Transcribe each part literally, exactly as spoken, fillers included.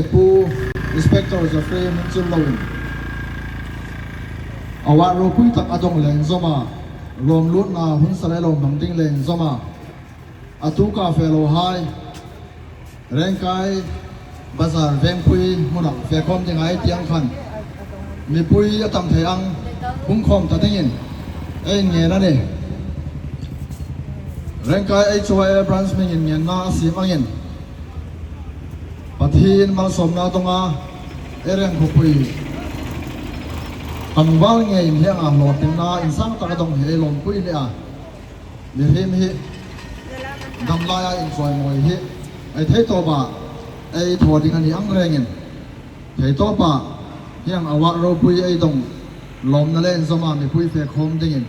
Pu Inspector Jeffrey Minchul loin award ropui tak a dong le inzawma, lawmlutna hun sa le lawmman ding le inzawma, a tuka fe lo hai, Rengkai Bazar Vengpui hmuna fe khawm ding a ni ti ang khan, mipui a tam thei ang hung khawm ta dingin ei ngen a nih. Rengkai H Y A branch hmingin ngenna a siem angin, Pathien malsawmna donga ei reng khawpui tlangval ngeiin hieng ang hlawtlinna insang tak a dong hi ei lawmpui leh a. Mihriem hi dam laia inchawimawi hi ei theitawpa ei thaw ding a ni ang rengin, theitawpa hieng award ropui ei dong lawmna le inzawma mipui fe khawm dingin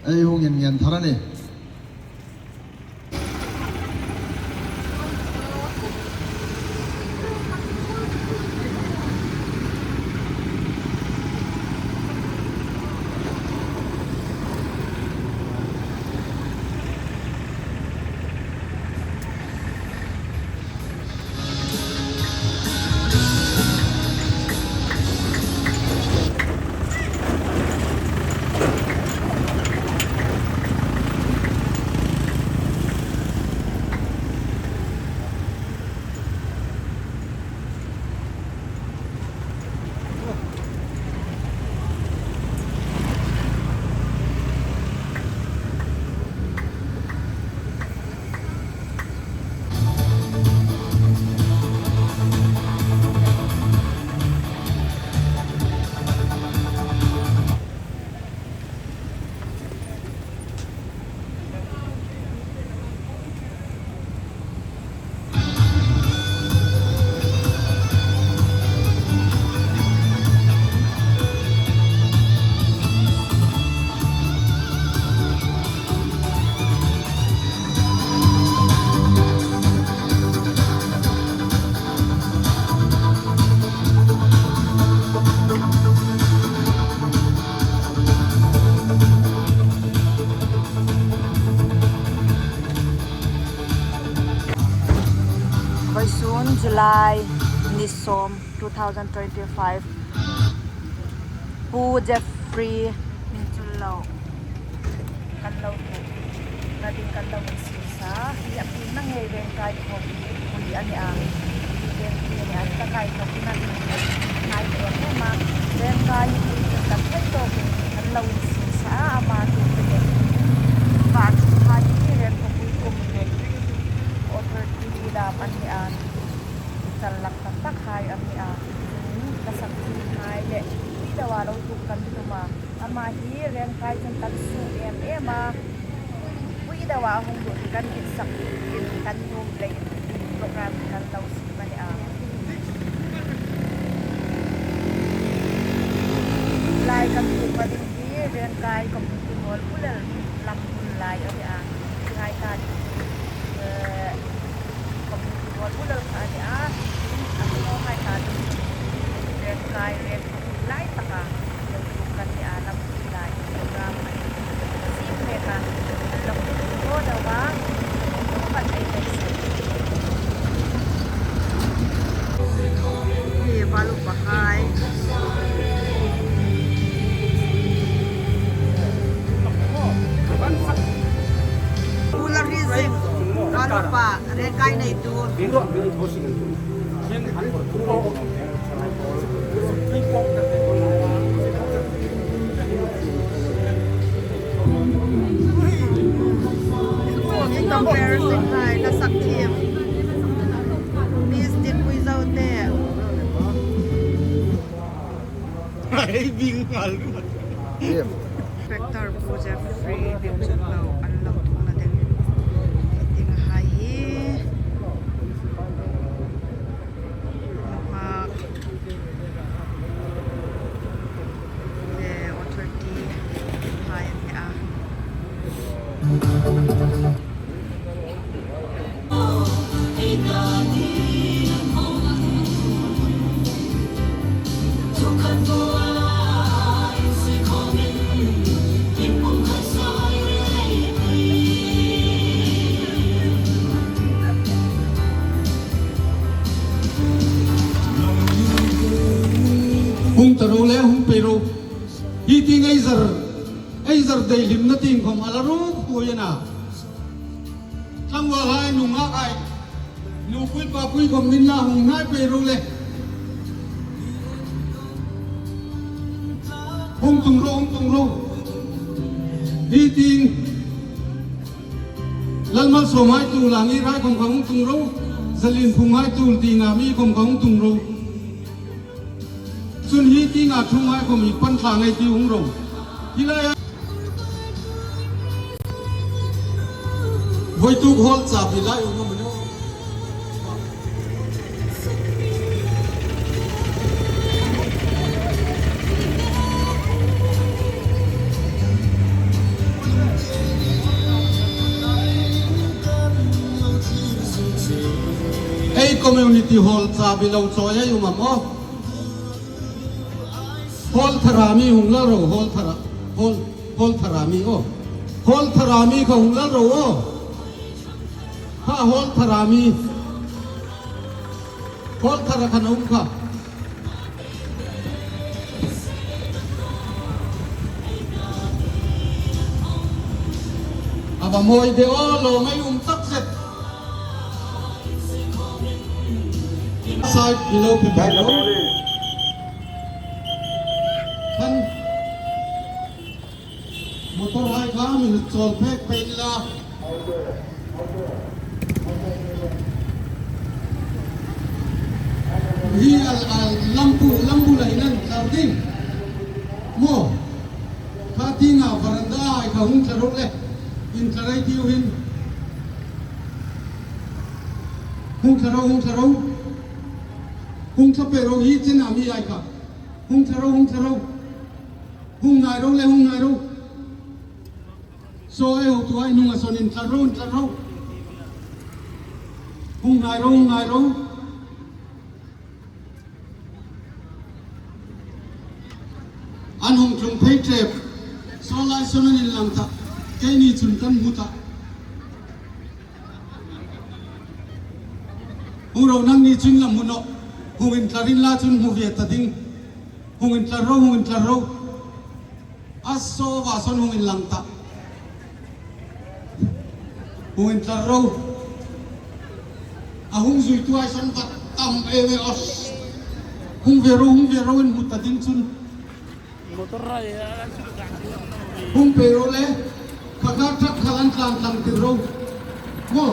ei hung inngen thar a nih. Vawisun July ni sawm, two thousand twenty-five, Pu Jeffrey Minchul lo kan lo hmu, ka ding kan lo insisa, hi a pui na ngei Rengkai khawpui a ni a, hi Rengkai a ni a, ka kai khawpui na ding hi ngai em em a, Rengkai hi kan thei tawkin kan lo insisa a, ama tu te va thu hai hi Rengkai khawpui kum Rengkai authority dam an ni a, chal lak tak tak hai an ni a, ka sakhi hai le pui deuha lo tuok kan tum a, ama hi Rengkai chun kan suok em em a, pui deuha hung lut kan dit sak in kan nuom leiin program kan lo siem a ni a. Lai kan tuok a ding hi Rengkai Community Hall Pulel lam bul lai a ni a. Hi hai ta ding hi, eh, Community Hall Pulel kha a ni a. A hnuhnung hai ta ding hi Rengkai Rengkai lai taka lo tuok kan ni a, lam bul lai program a ni. Siem le ka lo tuok deuha, kan ei beisei. Hi, Valupa hai. Pu Lalhrizing, Valupa, Rengkai neitu. Hi, comparison hai, hla sak thiem. Miss Dinpuizaute. Hei, bing ngal. Inspector Pu Jeffrey Minchul lo an lo tuokna ding. Ding hai hi. Nunghak le authority hai an ni a. Ro, hi tieng ei zar, ei zar dei hlimna tieng khom a la ro pui a na. Tlangvalhai nunghak hai, nupui papui khom inla hung hnai pei ro le. Hung tung ro, hung tung ro. Hi tieng Lalmalsawmhai tuol a ngir hai khom kha hung tung ro. Zalin phunghai tuol tieng a mi khom kha hung tung ro. Chun hi tieng a ṭhunghai khom i pan tlang ei ti hung ro. Hi lai a. Voituk hall chabi lai um am a ni. Ei community hall chabi lo chawi ei um am aw. Hall thara mi hung la ro, hall thara, hall, hall thara mi aw. Hall thara mi kha hung la ro aw. Ha, hall thara mi. Hall thara khan a um kha. A va mawi de aw, lawm ei um tak zet. Side below people. Khan motor hai kha mi chawl phek pei la. Hi a, a lampu, lampu la inan tlar ding. Maw. Kha tienga veranda hai kha hung thla ro le. Inthla rei tiu hin. Hung thla ro, hung thla ro. Hung thla pei ro hi chen a mi hai kha. Hung thla ro, hung thla ro. Hung ngai ro le, hung ngai ro. Saw ei hotuhai hnunga sawn inthla ro, inthla ro. Hung ngai ro, hung ngai ro. An hung tlung phei ṭep. Saw lai sawn an inlang ta. Keini chun kan hmu ta. Hung ro, nangni chun la hmu nawh. Hung inthla rin la chun hmu ve ta ding. Hung inthla ro, hung inthla ro. A saw va sawn hung inlang ta. Hung inthla ro. A hung zuituhai sawn va tam em em os. Hung ve ro, hung ve ro in hmu ta ding chun. Hung pei ro le. Kha kha truck kha lan tlan tlang tir ro. Maw.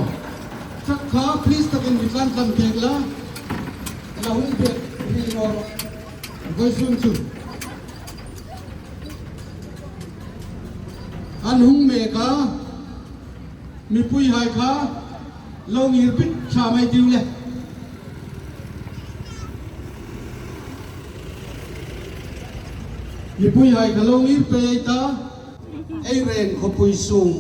Truck kha please takin mi tlan tlang pek la. La hung pek ri ro. Vawisun chu. An hung mek a, mipuihai kha lo ngir bit ṭha mei tiu le. Mipuihai kha lo ngir pei ta, ei Reng khawpui sung.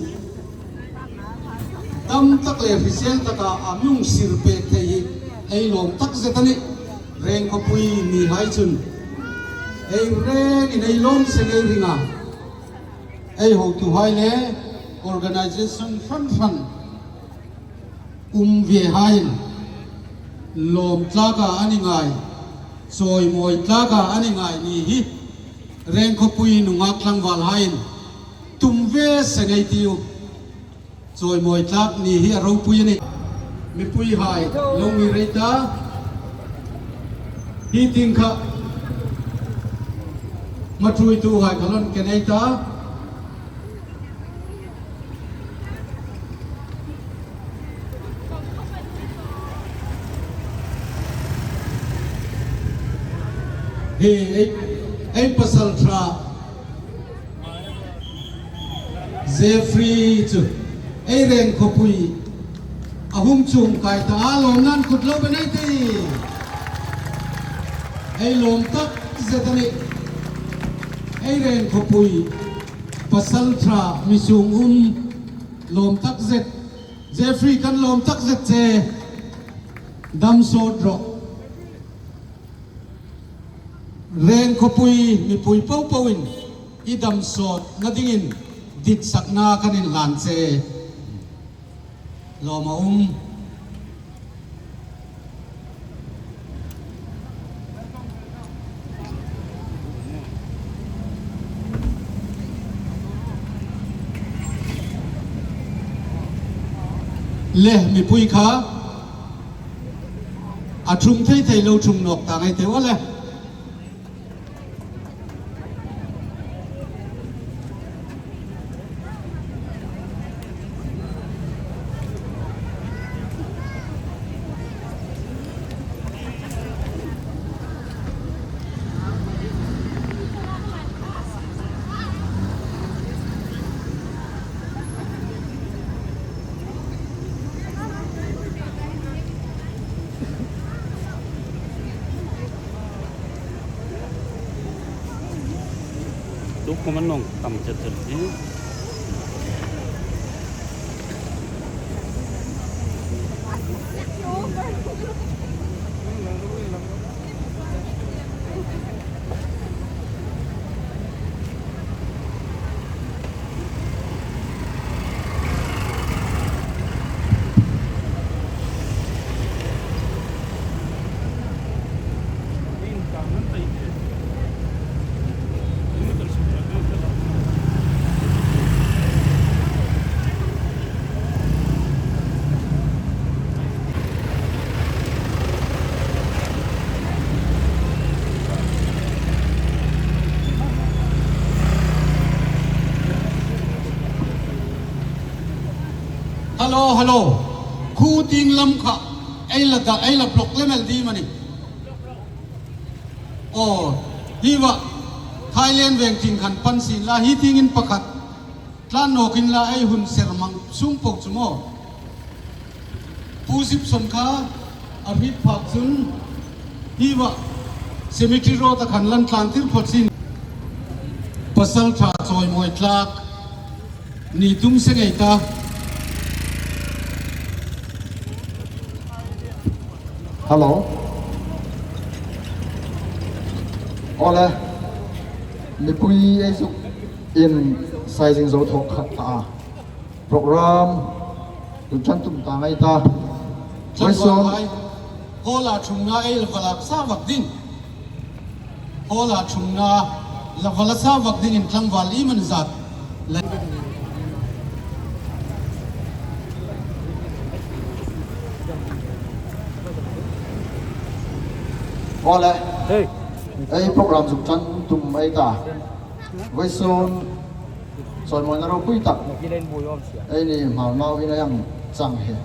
Tam tak le hrisel taka a mi hung sir pek thei hi ei lawm tak zet a nih. Reng khawpui mihai chun ei rengin ei lawm seng ei ring a. Ei hotuhai le organization hran hran um ve haiin lawm tlaka a ni ngai, chawimawi tlaka a ni ngai ni hi Reng khawpui nunghak tlangvalhaiin tum ve seng ei tiu. Chawimawi tlak ni hi a ropui a nih. Mipuihai, lo ngir ei ta. Hi tieng kha ma ṭhuoituhai kha lo inken ei ta. Hi ei, ei pasalṭha Jeffrey chu ei Reng khawpui a hung chuong kai ta a, lawmnan kut lo be nei ti. Ei lawm tak zet a nih. Ei Reng khawpui pasalṭha mi sung um lawm tak zet. Jeffrey kan lawm tak zet che. Dam sawt rawh. Reng khawpui mipui popoin i dam sawtna dingin ditsakna kan inhlan che. Lawm a um. Le, mipui kha a ṭhung thei thei lo ṭhung nawk ta ngei te u le. Duk ko man nong tam chet chet ni. Hello, hello. Khu tieng lam kha ei la da, ei la block lem el ding am a ni? Aw, hi va, Thailand veng tieng khan pan sien la, hi tiengin pakhat tlan nawk inla, ei hun ser mang sung po chu maw. Pu Sipson kha a hriet phak chun hi va, cemetery road-a khan lan tlan tir phawt sien. Pasalṭha Chawimawi Tlak ni tum se ngei ta. Hello. Aw le. Mipui ei zuk insaizing zo thawk khat ta a. Program zuk ṭan tum ta ngei ta. Vawisun. Hall-a ṭhungna ei la va lak sa vak ding. Hall-a ṭhungna la va la sa vak dingin tlangval iem an zat. Aw le. Hei. Ei program zuk ṭan tum ei ta. Vawisun. Chawimawina ropui tak. Eini Hmar nau in ei hang chang hi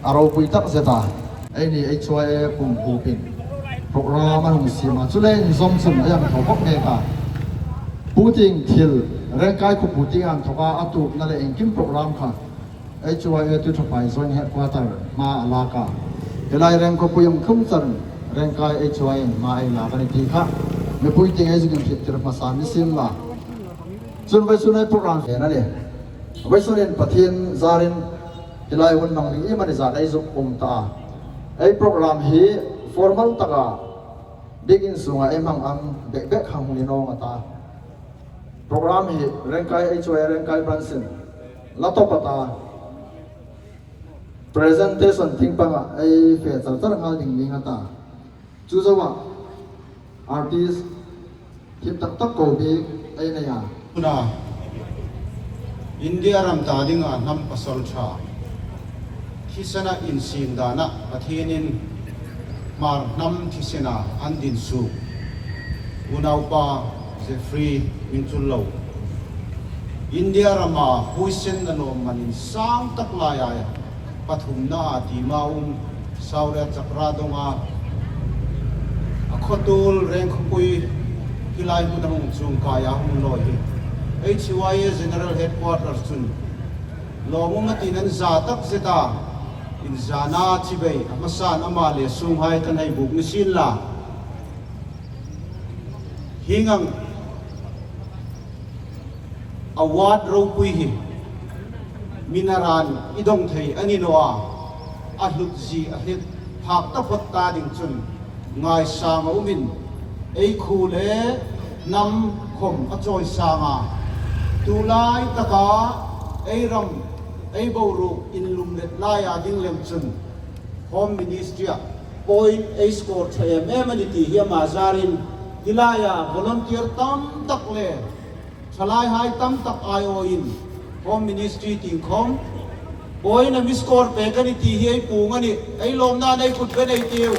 a ropui tak zet a. Eini H Y A pum hupin program an hung siem a. Chu le inzawm chun ei hang thaw bawk mek a. Pu tieng thil, Rengkai khuo pu tieng an thawk a, a tuokna le engkim program kha H Y A Tuiṭhaphai Joint Headquarter hma a lak a. Hi lai Rengkawpui hung tlung char Rengkai H Y A hma ei lak a ni ti kha mipui tieng ei zuk inhriettir hmasa ni sien la. Chun vawisun ei program fe a nih. Vawisun hin Pathien zarin hi lai hun hmang ding iem a ni zat ei zuk um ta a. Ei program hi formal taka biek in sunga ei hmang ang bek bek hang ni naw a ta. Program hi Rengkai H Y A Rengkai Branch-in la tawp a ta. Presentation tieng panga ei fe char char nghal ding ning a ta. Chu zoa artist thim tak tak ko bik ei nei a. Tuna India ram ta dinga hnam pasalṭha thisena insiem dana Pathienin Hmar hnam thisena an din suok unaupa Jeffrey Mingchullo, India rama huoisenna lawmman insang tak laia pathumna a tima um Shaurya Chakra donga a khawtuol Rengkawpui hi lai hmuna hung chuong kaia hung lawi hi H Y A General Headquarters chun lawmum a tiin an za tak zet a, inzana chibai a hmasan ama le sunghai kan hei buk ni sien la. Hieng ang award ropui hi mi naran i dong thei a ni naw a, a hlut zie a hlut phak taphot ta ding chun ngaisang a umin ei khuo le hnam khom a chawisang a, tu lai taka ei ram ei boruok inlumlet laia ding lem chun Home Ministry-a point ei score ṭha em em a ni ti hi ama zarin hi laia volunteer tam tak le ṭhalaihai tam tak aiawin Home Ministry tieng khom Aw, ina miss call pek a ni ti hi ei puong a nih, ei lawmna nei kut be nei tiu.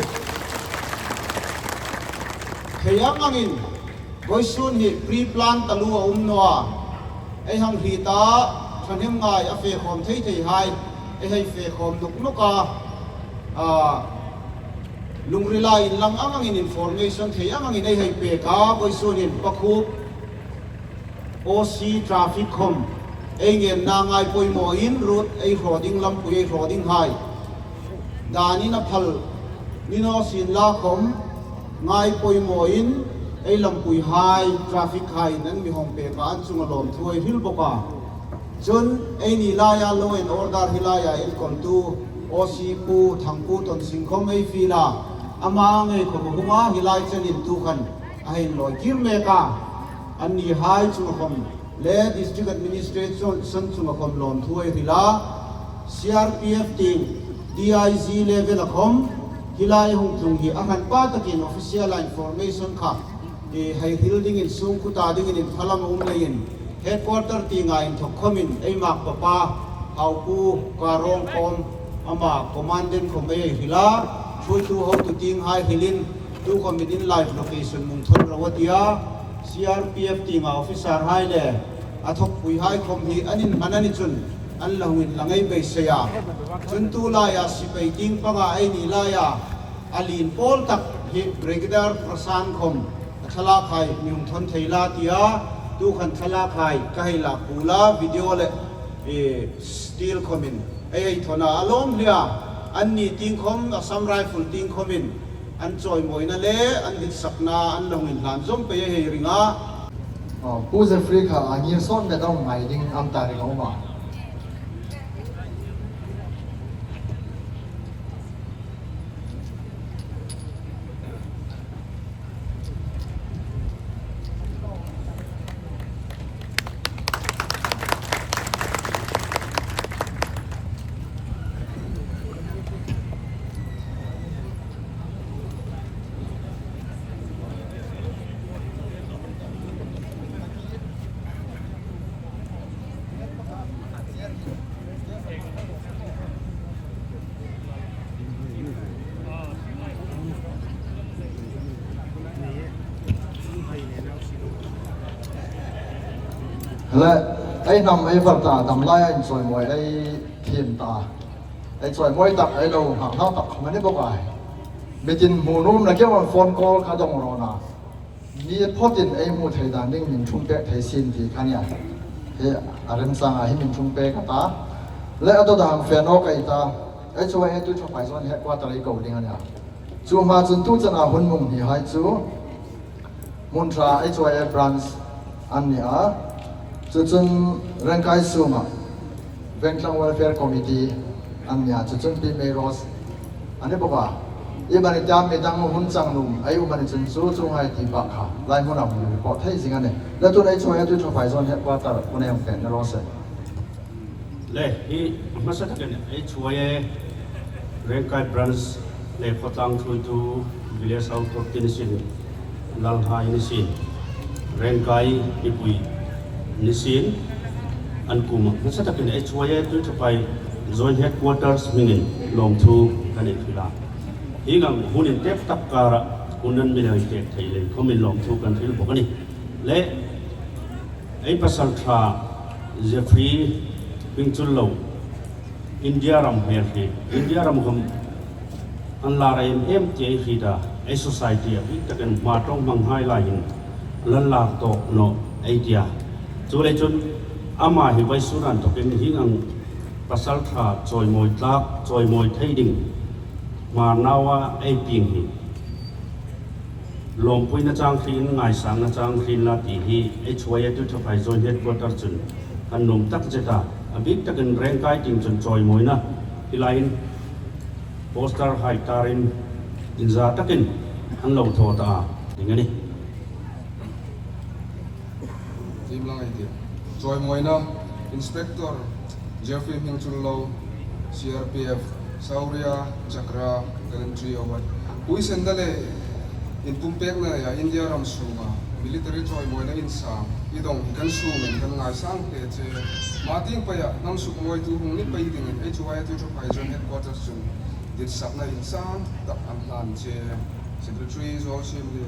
Thei ang angin, vawisun hi pre-plan taluo a um naw a. Ei hang hriet a, thahnem ngai a fe khawm thei thei hai, ei hei fe khawm nuk nuk a. A, lungrila inlang ang angin information thei ang angin ei hei pek a, vawisun hin Pakhup O C traffic khawm ei ngenna ngai poimaw in route ei hraw ding, lampui ei hraw ding hai. Dan in a phal ni naw sien la khawm ngai poimaw in ei lampui hai, traffic hai in an mi hawng pek a, an chunga lawmthu ei hril bawk a. Chun eini laia law and order hi laia enkawltu O C Pu Thangpu Tonsing khawm ei fiel a, ama ngei khawm a hung a, hi lai chenin tu khan a hei lawi kir mek a. Anni hai chunga khawm le district administration chunga khawm lawmthu ei hril a. C R P F tieng D I G level a khawm hi lai hung tlung hi a hranpa takin official a information kha, e, hei hril dingin, sungkuo ta dingin inphalam a um leiin, headquarter tienga inthok khawmin ei mak papa Haupu Karong khawm, ama commandant khawm ei hril a, thuoitu hotu tieng hai hrilin, tu khawmin in live location hung thawn ro a tia, C R P F tienga officer hai le a thawkpui hai khawm hi an inhman a ni chun an la hung inlang ei beisei a. Chun tu laia sipai tieng panga eini laia a lien pawl tak hi Brigadier Prasan khawm a thlalak hai mi hung thawn thei la tia, tu khan thlalak hai ka hei lak bul a, video le, e, still khawmin ei hei thawn a, a lawm hliah a. Anni tieng khawm, Assam Rifle tieng khawmin an chawimawina le an ditsakna an lo inhlan zawm pei a hei ring a. Aw, Pu Jeffrey kha a ngir sawt met a um ngai ding am ta ring a um a. Le, ei hnam ei var ta, dam laia inchawimawi ei thiem ta. Ei chawimawi tak, ei lo nghak hlau tak khawm a ni bawk a. Mitin hmu nuom na keu phone call ka dawng rawn a. Mi phawtin ei hmu thei dan ding min ṭhung pek thei sien ti kha nia. Hi a remchanga hi min ṭhung pek a ta. Le a dawt a hang fe nawk ei ta. Ei chu ei tu Thapai Zone Headquarter ei ko ding a nia. Chu hma chun tu chena hun hmang hi hai chu hmun ṭha H Y A branch an ni a. Chu chun Rengkai sunga Vengtlang Welfare Committee an ni a, chu chun Pi Mei Rose a ni bawk a. I mani tia mi dang hun chang nuom ei um a ni chun chu, chuonghai ti bak kha lai hmuna hung report thei zing a nih. Le tun ei chu ei tu Thapai Zone Headquarter hun ei hung fe ni raw se. Le hi hmasa takin ei chu ei Rengkai branch le khawtlang thuoitu village authority ni sien, lalhai ni sien, Rengkai mipui ni sien, an kuoma hmasa takin ei chu ei tu Thapai Joint Headquarters hmingin lawmthu kan inhril a. Hi ngang hun intep tak kara hun an mi lo intep thei leiin khawmin lawmthu kan hril bawk a nih. Le ei pasalṭha Jeffrey Hmingchullo, India ram hmel hi, India ram khawm an lar em em ti ei hriet a, ei society a bik takin hma ṭawng hmanghai lai hin an lar tawk naw ei ti a. Chuleiin chun ama hi vawisun a inthokin hi ngang pasalṭha chawimawi tlak, chawimawi thei ding Hmar naua ei pieng hi lawmpuina chang hriin, ngaisangna chang hriin la ti hi H Y A tu Thapai Joint Headquarter chun kan nuom tak zet a, a bik takin Rengkai tieng chun chawimawina hi laiin poster hai tarin inza takin an lo thaw ta a ding a nih. Team lang ei ti. Chawimawina, Inspector Jeffrey Hmingchullo, C R P F, Shaurya Chakra, Gallantry Award. Huoisen dal le inpumpekna leia India ram sunga military chawimawina insang i dawng hi kan sungin kan ngaisang te che. Hma tieng peia hnam sukmawitu hung ni pei dingin H Y A Tuiṭhaphai Zone Headquarters chun ditsakna insang tak an hlan che. Secretary Zawlsiemli,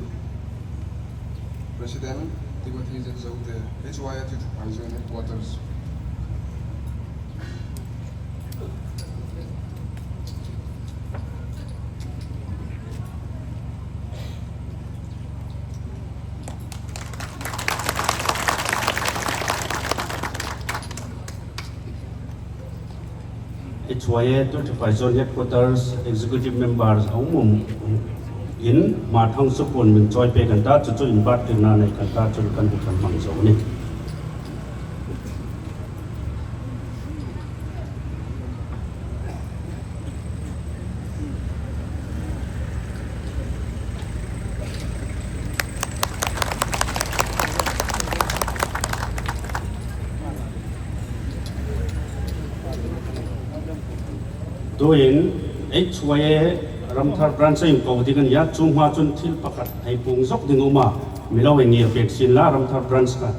President Timothy Zetzote, H Y A Tuiṭhaphai Zone Headquarters. H Y A Tuiṭhaphai Zone Headquarters Executive Members a um um in Hmar Thangsupuon min chawi pek an ta, chu chu inbattirna nei kan ta, chu kan hmu kan hmang zo a nih. Tuhin H Y A Ramthar Branch-a inko ding a nih a, chu hma chun thil pakhat hei puong zawk ding a um a, mi lo hei ngir pek sien la, Ramthar Branch kha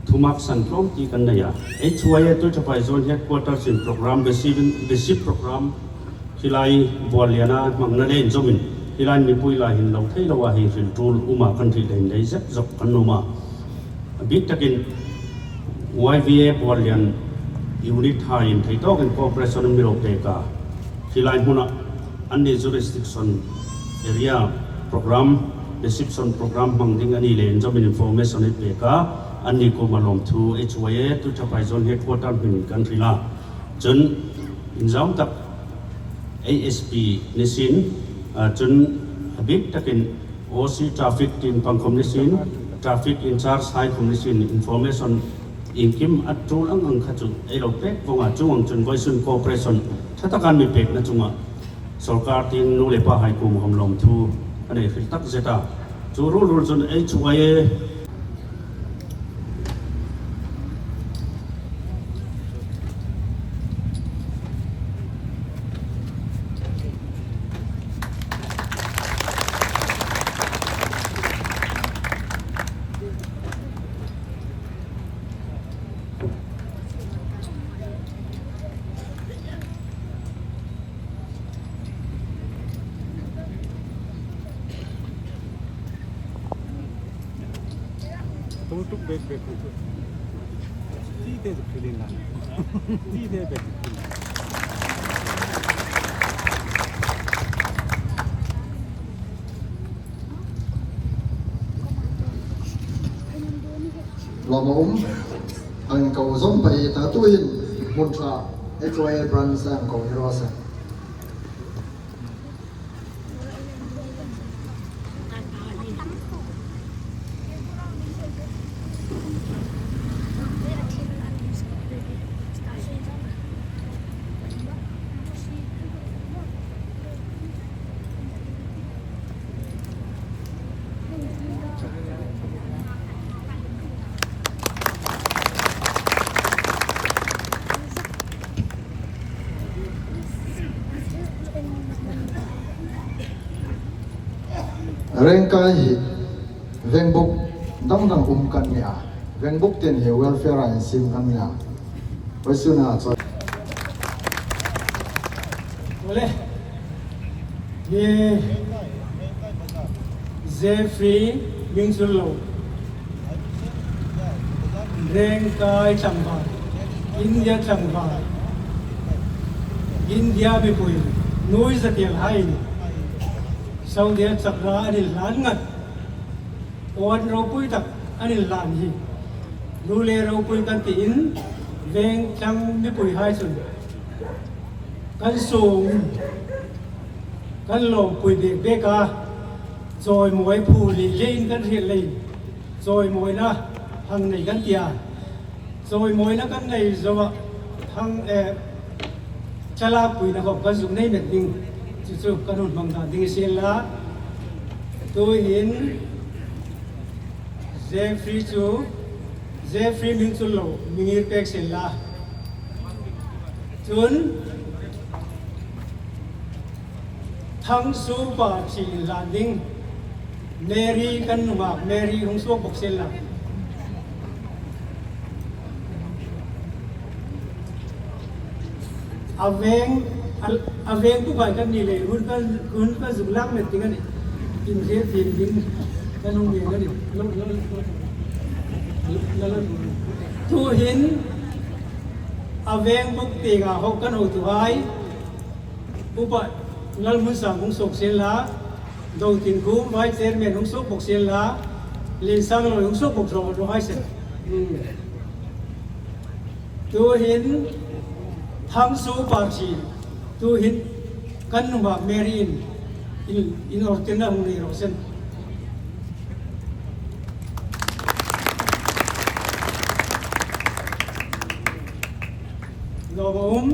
thumaksan tlawm ti kan nei a. H Y A Tuiṭhaphai Zone Headquarters-in program, basic, basic program hi lai Bualliana hmangna le inzawmin hi lai mipui lai hin lo thei lo a, hi hril tul um a, kan hril hei nei zek zek kan nuom a. A bik takin Y V A Buallian unit-hai in thei tawkin cooperation an mi lo pek a. Hi lai hmuna anni jurisdiction area program, reception program hmang ding a ni leiin inzawmin information ei pek a, anni kuoma lawmthu H Y A Tuiṭhaphai Zone Headquarter hmingin kan hril a. Chun inzawm tak A S P ni sien, a, chun a bik takin O C traffic team pang khawm ni sien, traffic in-charge-hai khawm ni sien information iengkim a tul ang ang kha chu ei lo pek vawng a, chuong ang chun vawisun cooperation ṭha taka an mi pekna chunga sawrkar tieng nu le pahai kuoma khawm lawmthu kan nei hril takzet a. Chu ruol ruol chun H Y A Tuk tuk bek bek. Ti te tuk tuk na. Ti te bek. Lawm a um, an ko zawm pei ta, tuhin hmun ṭha H Y A Branch-a an ko hi raw se. Rengkai hi vengbuk dang dang um kan nih a, vengbuk tin hi welfare-a insiem kan nih a. Vawisuna chawi. Ole. Hi Jeffrey Mingchullo, Rengkai tlangval, India tlangval, India mipui, nuoi zatial hai, Saudi-a chakna an inhlan ngat. Awn ropui tak an inhlan hi, nu le ropui kan tiin, veng thlang mipuihai chun kan sung, kan lawmpui bek bek a, chawimawi phu lei leiin kan hriet leiin, chawimawina hang nei kan ti a. Chawimawina kan nei zoa hang, eh, thlalakpuina khawm kan zuk nei met ding, chu chu kan hun hmang dan ding a sien la. Tuhin Jeffrey chu, Jeffrey Mingchullo mi ngir pek sien la. Chun Thangsupa thil inhlan ding, Mary kan nungak, Mary hung suok bok sien la. A veng, a, a veng tu bai kan ni le, hun kan, hun kan zuk lak met ding a nih. Inhriettir ding kan hung nei a nih. Lo, lo, lo, lo, lo. Tuhin, a veng buk tienga ho kan hotuhai, Upa Lalhmunsang hung suok sien la, Dotinkhum Vice Chairman hung suok bok sien la, Liensangloi hung suok bok rawh, rawh hai se. Hmm. Tuhin Thangsuo Party, tuhin kan nuhmei Mary in, in, inawrtirna hung nei raw se. Lawm a um,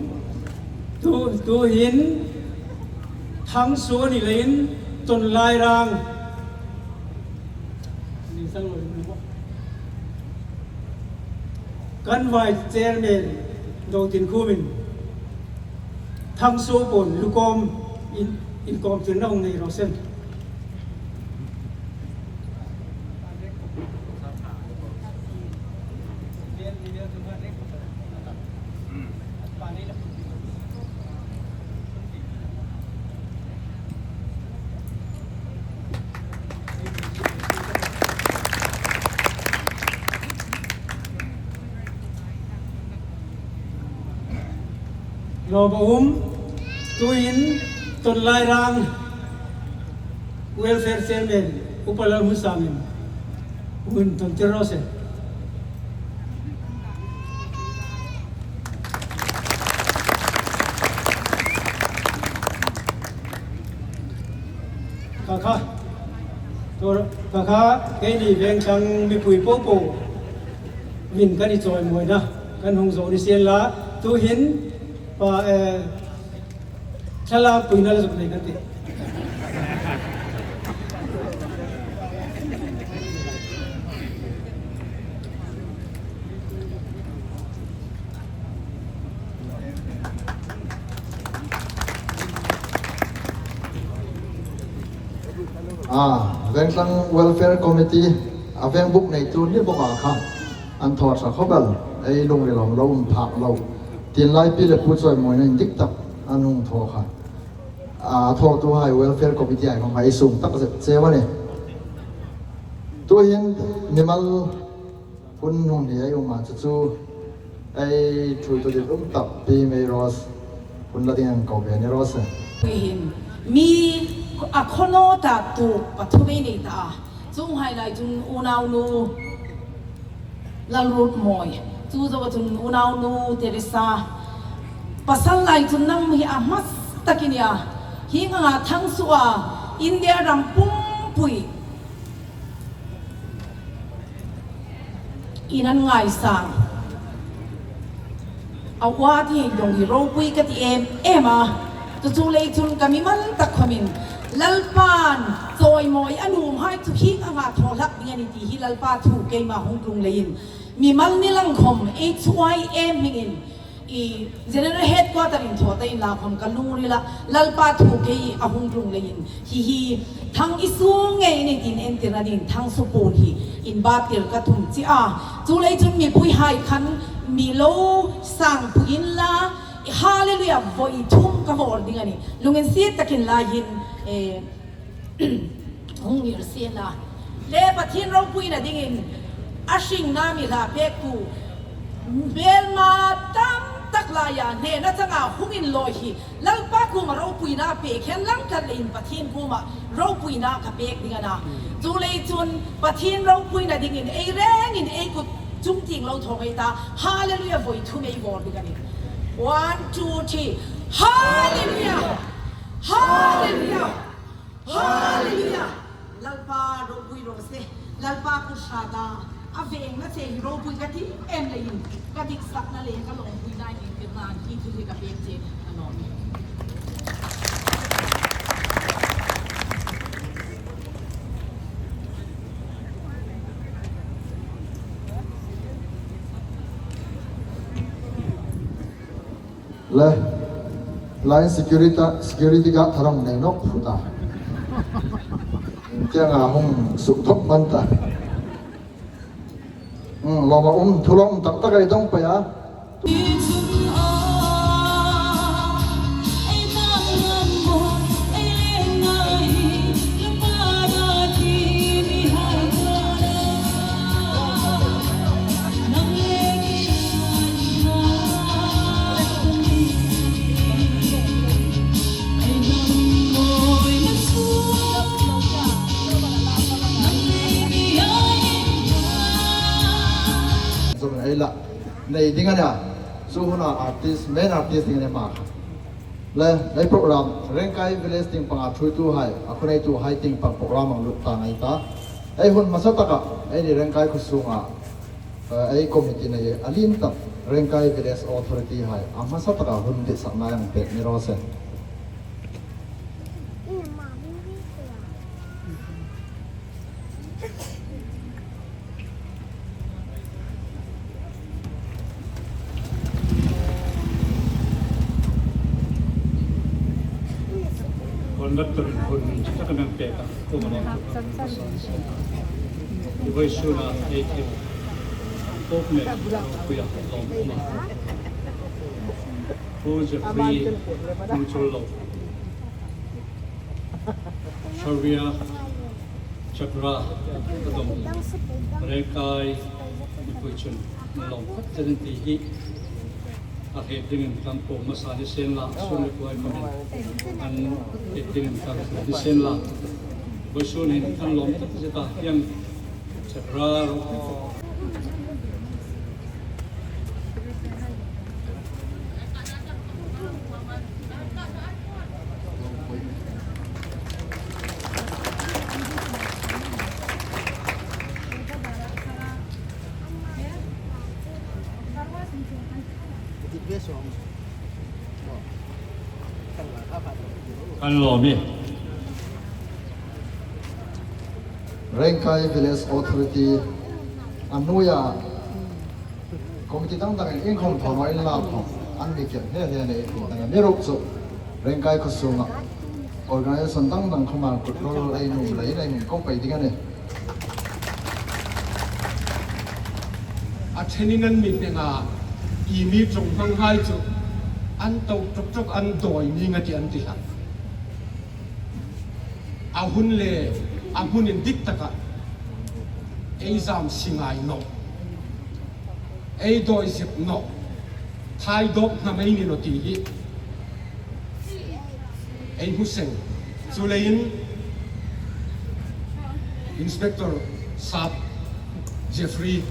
tu, tuhin Thangsuo ni leiin Tonlairang. Kan Vice Chairman Dotinkhumin Thangsuo puon lukawm in, inkawmtirna hung nei raw se. Lawm a um, tuhin Tonlairang Welfare Chairman Upa Lalhmunsangin hun tontir raw se. Kha kha. Tua, kha kha, keini veng tlang mipui popo min kan inchawimawina kan hung zo ni sien la, tuhin pa, eh, thlalak puina la zuk nei kan tih. A, Vengtlang Welfare Committee, a veng buk neitu ni bawk a kha. An thaw ṭha khawp el, ei lungril awm lo, um phak lo. Tienlai pi le pu chawimawina indik tak an hung thaw kha. A, thawtuhai Welfare Committee hai khawm ei sung tak zet cheu a nih. Tuhin mimal hun hung ni ei um a, chu chu ei ṭhuoitu dit um tak Pi Mary Rose hun la ding ang ko ve ni Rose. Pi hin mi a khaw naw tak tu pathum ei nei ta a. Chuonghai lai chun unaunu Lalrutmawi, chu zoa chun unaunu Teresa. Pasal lai chun nangni hi a hmasa tak i nih a. Hieng anga Thangsuoa India ram pumpui in an ngaisang. A uat hi dong hi ropui ka ti em em a. Chu chu lei chun ka mimal tak khawmin Lalpan chawimawi a nuomhai chu hieng anga thaw hlak ding a nih ti hi Lalpa thu keima hung tlung leiin mimal ni lang khawm ei chuoi em hmingin i General Headquarter-in thaw ta inla khawm ka lungrila Lalpa thu kei a hung tlung leiin hi hi Thang i sung ngei ni tin entirna dingin Thangsuo puon hi inbattir ka tum che a. Chu lei chun mipuihai khan mi lo sang pui inla, Hallelujah voi thum ka vawr ding a nih. Lunginsiet takin lai hin, eh, hung ngir sien la. Le Pathien ropuina dingin a hringna mi hla pektu hmelma tam tak laia hnena changa hung inlawi hi Lalpa kuoma ropuina pek hen lang tlat leiin Pathien kuoma ropuina ka pek ding a na. Chu lei chun Pathien ropuina dingin ei rengin ei kut chung tieng lo thaw ngei ta. Hallelujah voi thum ei vawr ding a nih. One, two, three. Hallelujah! Hallelujah! Hallelujah! Lalpa ropui raw se, Lalpa kut hrata a vengna che hi ropui ka ti em leiin ka diksakna le ka lawmpuina inentirna hi thu hi ka pek che a lawm. Le, line security, security guard tharong nei nawk phut a. Tienga hung suk thawk man ta. Hmm, lawm a um, thu lawm tak tak ei dawng pei a. Nei ding a nih. Chu huna artist, main artist ding a nih ama. Le, ei program, Rengkai Village tieng panga ṭhuoituhai, a khuoituhai tieng pang program a lut ta ngai ta. Ei hun hmasa taka, eini Rengkai khuo sunga, eh, ei committee nei, a lien tak, Rengkai Village Authority hai, a hmasa taka hun ditsakna ei pêk ni raw se. Conductor-in hun min chi taka min pêk a, kuoma lo. Vawisuna ei thil pawp mek kuya lawm um a. Pu Jeffrey Hmingchul lo. Xavier Chakra, ka dawng. Rengkai mipui chun lawm khat zet an ti hi. A hriet dingin kan pawm hmasa ni sien la, sun le kuai khawmin an hriet dingin kan pawm ni sien la. Vawisun hin kan lawm tak zet a, hieng Chakra ro. Kan lawm ie. Rengkai Village Authority a hnuoia committee dang dangin inkhawm thaw naw inla khawm an mi kir hle hle a nih. Amiruokchu Rengkai khuo sunga organization dang dang khawma kut ruol ei nuom leiin ei mi ko pei ding a nih. A ṭhenin an mi hneng a, i mi ṭawng hmanghai chu an to ṭawk ṭawk an dawi ning a tih an ti hlak. A hun le a hmun indik taka ei zam si ngai nawh, ei dawi zip nawh, thai dawk hnam ei ni nawh ti hi ei hmu seng. Chuleiin Inspector Sap Jeffrey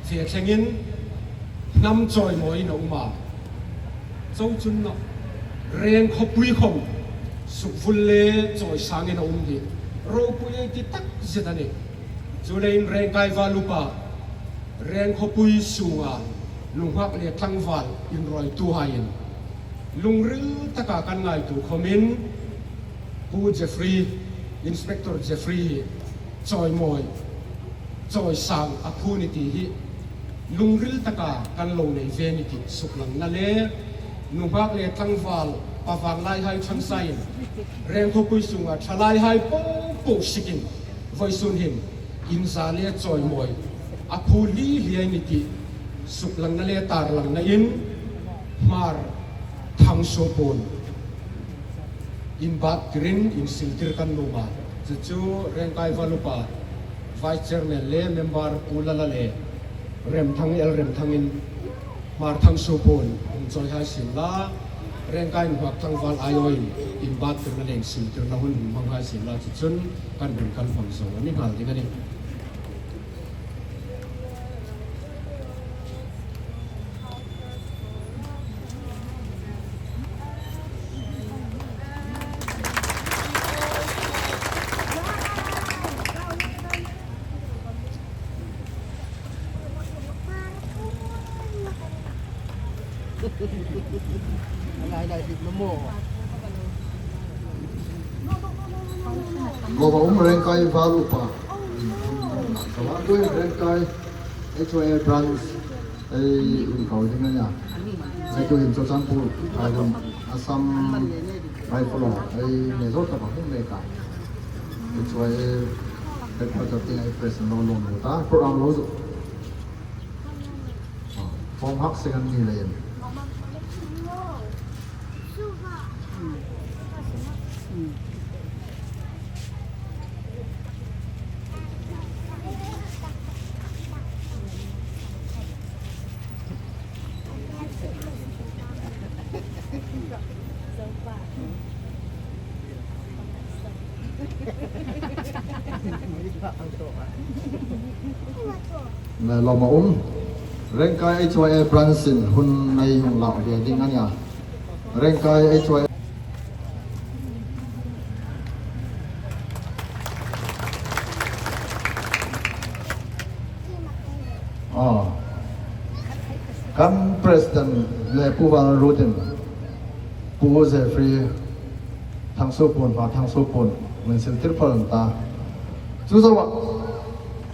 fe thlengin hnam chawimawiin a um a. Chau chun nawh, Reng khawpui khawm sukvul le chawisangin a um hi ropui ei ti tak zet a nih. Chuleiin Rengkai val upa, Reng khawpui sunga nunghak le tlangval inruoituhaiin lungril taka kan ngaituo khawmin Pu Jeffrey, Inspector Jeffrey hi chawimawi, chawisang a phu ni ti hi lungril taka kan lo nei ve ni ti suklangna le nunghak le tlangval pavang laihai ṭhangsain Reng khawpui sunga ṭhalaihai po po sikin vawisun hin inza le chawimawi a phu hli hli ei ni ti suklangna le tarlangnain Hmar Thangsuo Puon inbaktirin insiltir kan nuom a. Chu chu Rengkai val upa Vice Chairman le Member Pu Lala le Remthang, L Remthangin Hmar Thangsuo Puon hung chawihai sien la, Rengkai nunghak tlangval aiawin inbaktirna le insiltirna hun hung hmanghai sien la, chu chun kan hun kan hmang zo a ni nghal ding a nih. Lawm a um Rengkai val upa. Ka va tuin Rengkai H Y A branch ei inko ding a nia. Ei tuhin Churachandpur, Khailum, Assam Rifle ei ne zo ta ba hung le ka. H Y A headquarter tieng ei present lo lawm lo ta. Program lo zo. Form hak seng an ni leiin. Lawm a um. Rengkai H Y A branch-in hun ei hung lak ve ding a nih a. Rengkai H Y A. Aw. Kan president le Pu Vanlalruotin Pu Jeffrey Thangsopuon, Hmar Thangsopuon min siltir phal an ta. Chu zoa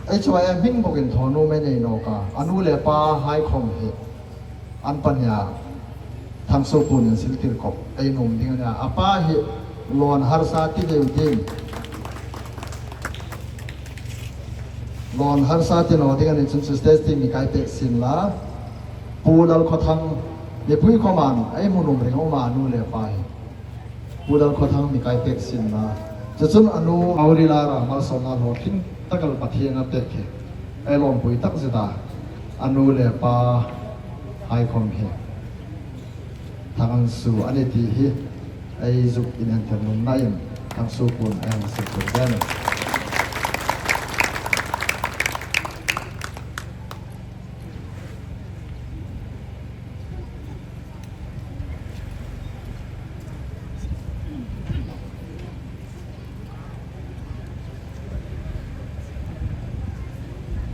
H Y A hming bawkin thaw nuom ei nei nawk a. A nu le pahai khom hi an pahni a Thangsopuon in siltir khop ei nuom ding a nih a. A pa hi lawn harsa ti deu ding. Lawn harsa ti naw ding a ni chun chu stage-a mi kai pek sien la. Pu Lalkhawthang, mipui khom an ei hmu nuom ring a um a, a nu le pa hi. Pu Lalkhawthang mi kai pek sien la. Chu chun a nu Aurila ra malsawmna hlawtling tak el Pathienin a pek hi ei lawmpui takzet a. A nu le pahai khom hi Thangansu a nih ti hi ei zuk inentir nuomnain Thangsopuon ei hang suktir ve a nih.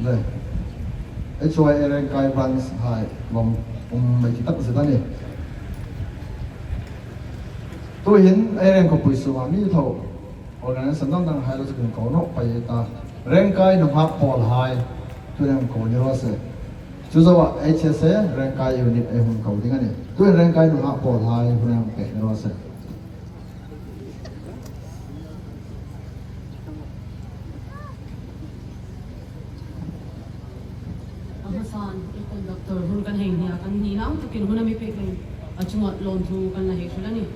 Le, H Y A Rengkai branch-hai lawm um mei ti takzet a nih. Tuhin ei Rengkapui sunga mi thaw organization dang danghai lo zuk inko nawk pei ta. Rengkai nunghak pawlhai tuhin ko ni raw se. Chu zoa H S A Rengkai unit ei hung ko ding a nih. Tuhin Rengkai nunghak pawlhai hun hang pek ni raw se. A hmasan, ei conductor hun kan hei hnia, kan hni nau takin hun a mi pek leiin a chunga lawmthu kan la hei hril a nih.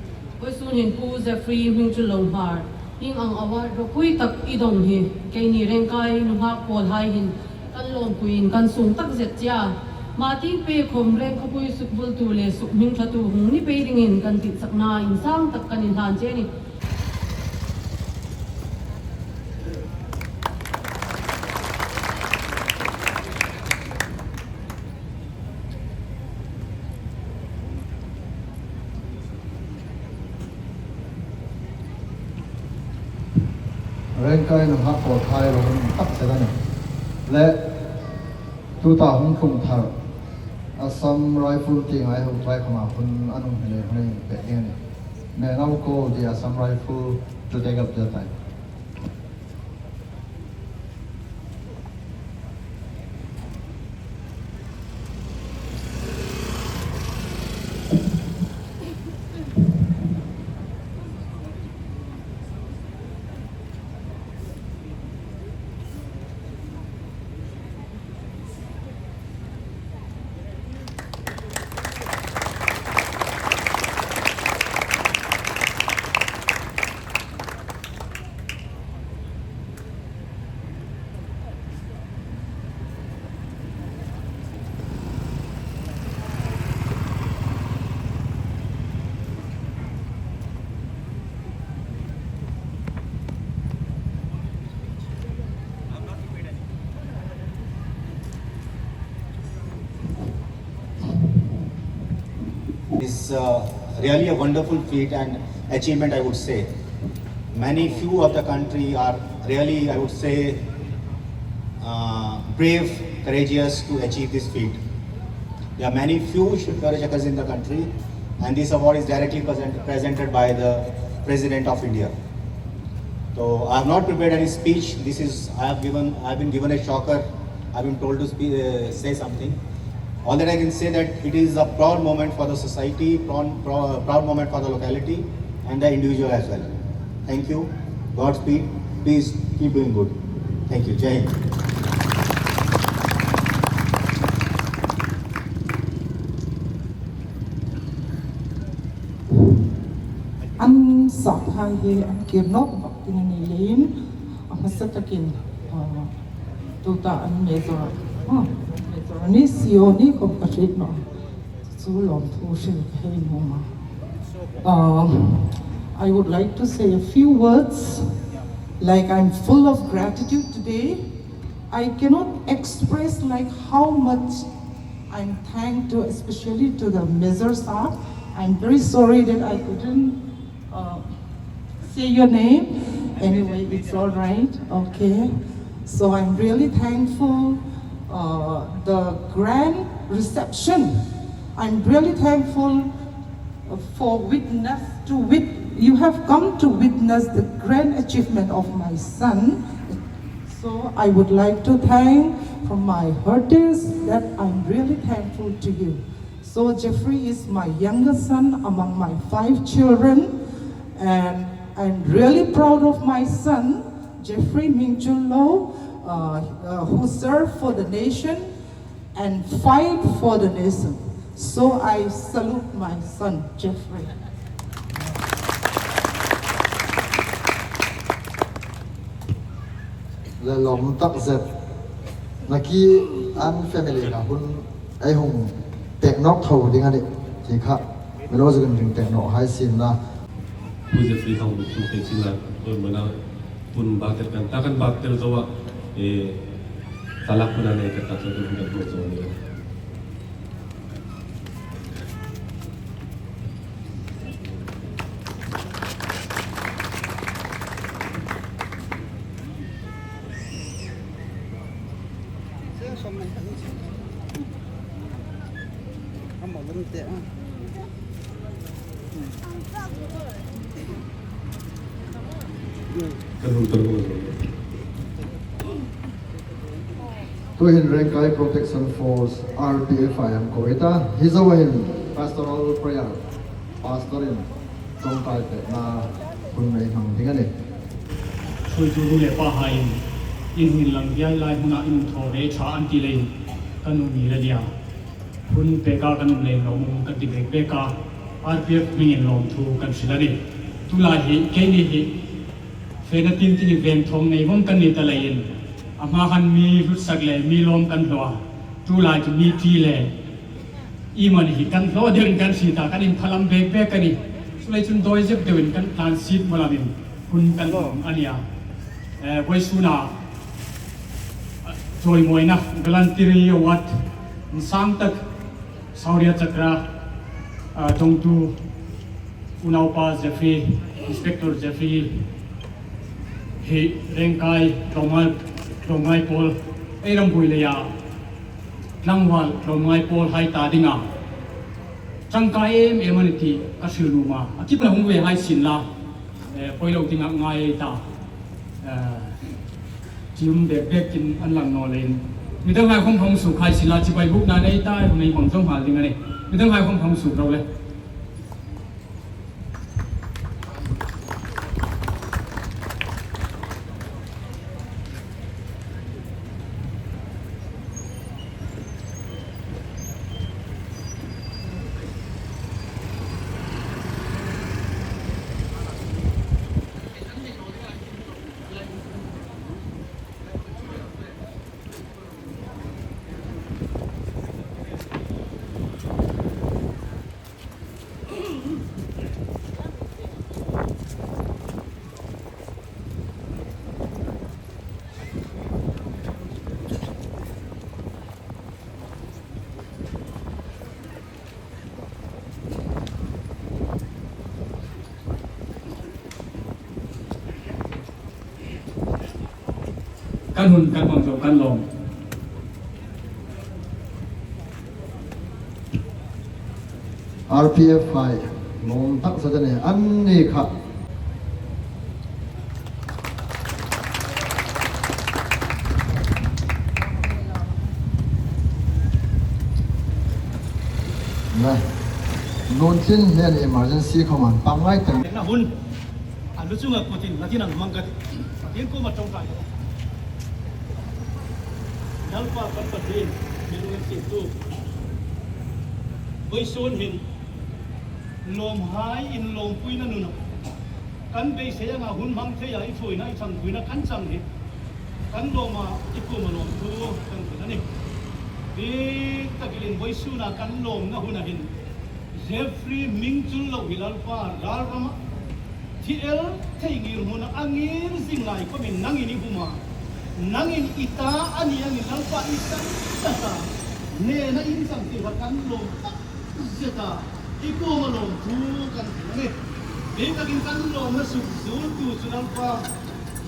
Vawisun hin Pu Jeffrey Hmingchullo Hmar, hieng ang award ropui tak i dong hi keini Rengkai nunghak pawlhai hin kan lawmpuiin kan sung takzet che a. Hma tieng pei khom Rengkapui sukbultu le sukhmingthlatu hung ni pei dingin kan titsakna insang tak kan inhlan che a nih. Rengkai nunghak pawlhai lawm takzet a nih. Le, tuta hung tlung thar Assam Rifle tienga ei hotuhai khoma hun an hung hmu le hun ei pek ding a nih. Menau ko di Assam Rifle chu te gap te tai. It's uh, really a wonderful feat and achievement, I would say. Many few of the country are really, I would say, uh, brave, courageous to achieve this feat. There are many few Shudkar Chakas in the country, and this award is directly present, presented by the President of India. So I have not prepared any speech. This is, I have given, I have been given a shocker. I've been told to spe- uh, say something. All that I can say that it is a proud moment for the society, proud, proud, proud moment for the locality and the individual as well. Thank you. Godspeed. Please keep doing good. Thank you. Jai Hind. An sap hai hi an kir nawk bak ding a ni leiin, a hmasa takin, ah, tuta an major, ah, major ni C O ni khom ka hriet naw. Chu lawmthu hril ka hei nuom a. Um, I would like to say a few words, like, I'm full of gratitude today. I cannot express, like, how much I'm thankful to, especially to the Major Saab. I'm very sorry that I couldn't uh, say your name. Anyway, it's all right. Okay. So I'm really thankful uh, the grand reception. I'm really thankful for witness to wit. You have come to witness the grand achievement of my son. So I would like to thank from my heart is that I'm really thankful to you. So Jeffrey is my youngest son among my five children, and I'm really proud of my son, Jeffrey Mingchun Lo, uh, uh, who served for the nation and fight for the nation. So I salute my son, Jeffrey. Le lawm tak zet. Naki an family kha hun ei hung pek nawk tho ding a nih. Ti kha mi lo zuk inring pek nawk hai sien la. Pu Jeffrey hang thu pek sien la. Ko mana pun bak ter kan ta kan bak ter zo a. E, talak pun a nei ka ta zo kan bak zo ni. Tuhin Rengkai Protection Force, R P F hai an ko ta. Hi zo hin pastoral prayer, pastor in ṭawngṭaipekna hun nei hmang ding a nih. Ṭhuoitu nu le pahaiin, in hin lang hiai lai hmuna in thaw ve ṭha an ti leiin, kan um ngei a nih a. Hun peka kan um leiin lawmum kan ti bek bek a, R P F hmingin lawmthu kan hril a nih. Tulai hi, keini hi, fena tin tin veng thawm nei vawng kan ni ta leiin, a hma khan mi hlutsak le mi lawm kan hlaw a, tulai chu mi ṭi le, i mani hi kan hlaw deuin kan hriet a, kan inphalam bek bek a nih. Chuleiin chun dawi zep deuin kan tlan sit mawlamin hun kan um a nih a. Eh, vawisuna, eh, chawimawina Gallantry Award insang tak Shaurya Chakra, eh, ṭawngtu unaupa Jeffrey, Inspector Jeffrey hi Rengkai, Tlawmngai, Tlawmngai pawl, ei rambuoi leia tlangval Tlawmngai pawl hai ta dinga ṭangkai em em a nih ti ka hril nuom a. A kipna hung ve hai sien la, eh, poi lo dinga ngai ta, eh, ṭium bek bek in an lang naw leiin. Midang hai khawm hung suk hai sien la, chibai bukna nei ta, hun nei hmang zo nghal ding a nih. Midang hai khawm hung suk ro le. Kan hun kan hmang zo kan lawm. R P F hai lawm tak zet a nih, anni kha. Nai. Nun tin hian emergency khawm an pang ngai teng. Na hun. A lu chunga kutin, na tin ang hmang ka tih. Pathian kuoma ṭawngṭai. Lalpa kan Pathien, mi lunginsiettu. Vawisun hin, lawmhai inlawmpuina nuna. Kan beisei anga hun hmang theia i ṭhuoina, i ṭhangpuina kan chang hi. Kan lawma, i kuoma lawmthu kan hril a nih. Dik takin vawisuna kan lawmna huna hin. Jeffrey Mingchun Lo hi Lalpa ralrama thi el thei ngirhmuna a ngir zing lai khawmin nangin i hum a, nangin i ta a ni angin Lalpa i san ta sa. Hnena inchang ti kha kan lawm takzet a, i kuoma lawmthu kan hril a nih. Hi takin kan lawmna sukzuoltu chu Lalpa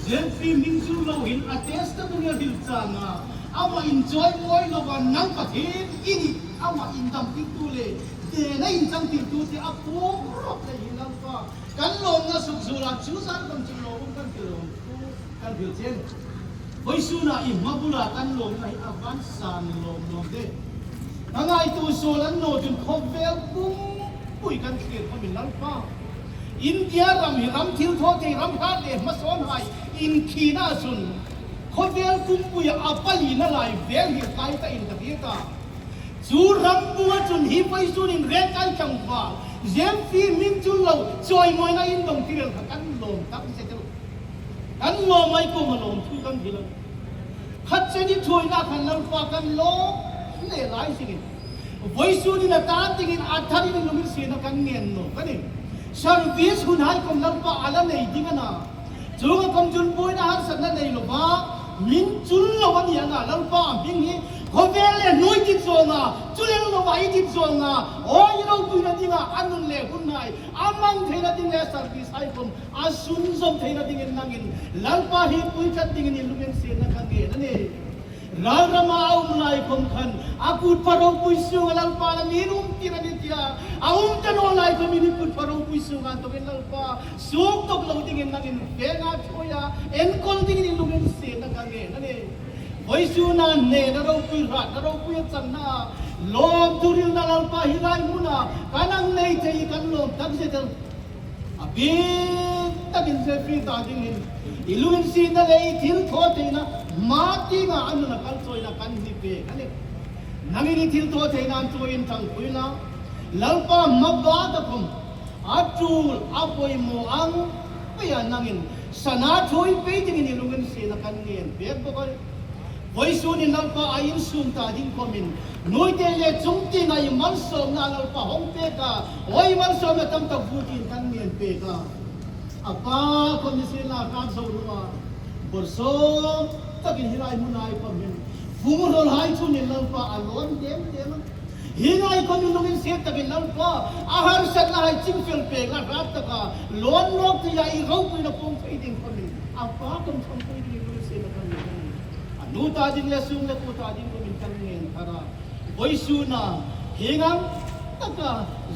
Jeffrey Minchunlo hin a testimonial hril changa, ama inchawimawi loa nang Pathien i nih, ama indamtirtu le hnena inchangtirtu te a puong rawp lei hin Lalpa kan lawmna sukzuol a, chu zan kan chu lawm kan ti lawm. Kan hril chen. Vawisuna i hma bula kan lawmna hi a van san lawm lawm de. Ka ngaituo suol a ni naw chun khawvel pumpui kan thlir khawmin Lalpa, India ram hi ram thilthawthei ram hrat le hmasawnhai inkhina chun khawvel pumpui a palina lai vel hi kai ta in ka ti ta. Chu ram bula chun hi vawisun in Rengkai tlangval Jeffrey Minchunlo chawimawina indawng tirel kha kan lawm takzet a. Kan lawm, i kuoma lawmthu kan hril a. Khat chen i thuoina khan Lalpa kan lawm le lai zingin, vawisun in a ta dingin a tharin lunginsietna kan ngen naw ka nih. Service hunhai khom Lalpa a la nei ding a na. Chuong a khom chun buoina harsatna nei loa Minchunlo a ni a na, Lalpa a hming hi khawvel le hnuoi dit zawnga, chu lem loa i dit zawnga, aw i ropuina dinga a nun le hunhai a hmang theina ding le service hai khom a sunzawm theina dingin nangin Lalpa hi pui tlat dingin i lunginsietna ka ngen a nih. Ral rama a um lai khom khan a kut pha ropui sunga Lalpa la mi um tir a nih tia, a um ta naw lai khomin i kut pha ropui sunga tawkin Lalpa suok tawk lo dingin nangin venga thuoia enkawl dingin i lunginsietna ka ngen a nih. Vawisuna hnena ropui, hratna ropui a changna, lawmthu hrilna Lalpa hi lai hmuna kan hang nei thei hi kan lawm takzet a. A bik takin Jeffrey ta dingin i lunginsietna le i thilthawtheina hma tienga a nuna kal chawina kan hni pek a nih. Nangin i thilthawtheina inchawiin ṭhangpui la, Lalpa hmabata khom a tul a poimaw ang peia nangin sana thuoi pei dingin i lunginsietna kan ngen pek bawk a nih. Vawisun in Lalpa a insung ta ding khomin nuoi te le chung tienga i malsawmna Lalpa hawng pek a, aw i malsawmna tam tak vuotin kan ngen pek a. A pa khom ni sien la kan zo naw a, bawrsawm takin hi lai hmuna i khom hin fung rawlhai chun in Lalpa a lawn dem dem a. Hi lai khom in lunginsiet takin Lalpa a harsatnahai chingfel pek a, hrat taka lawn nawk theia i ropuina puong thei ding khomin a pa khom ṭhangpui dingin lunginsietna kan ngen a. A nu ta ding le sung le kuo ta ding khomin kan ngen thar a. Vawisuna hieng ang taka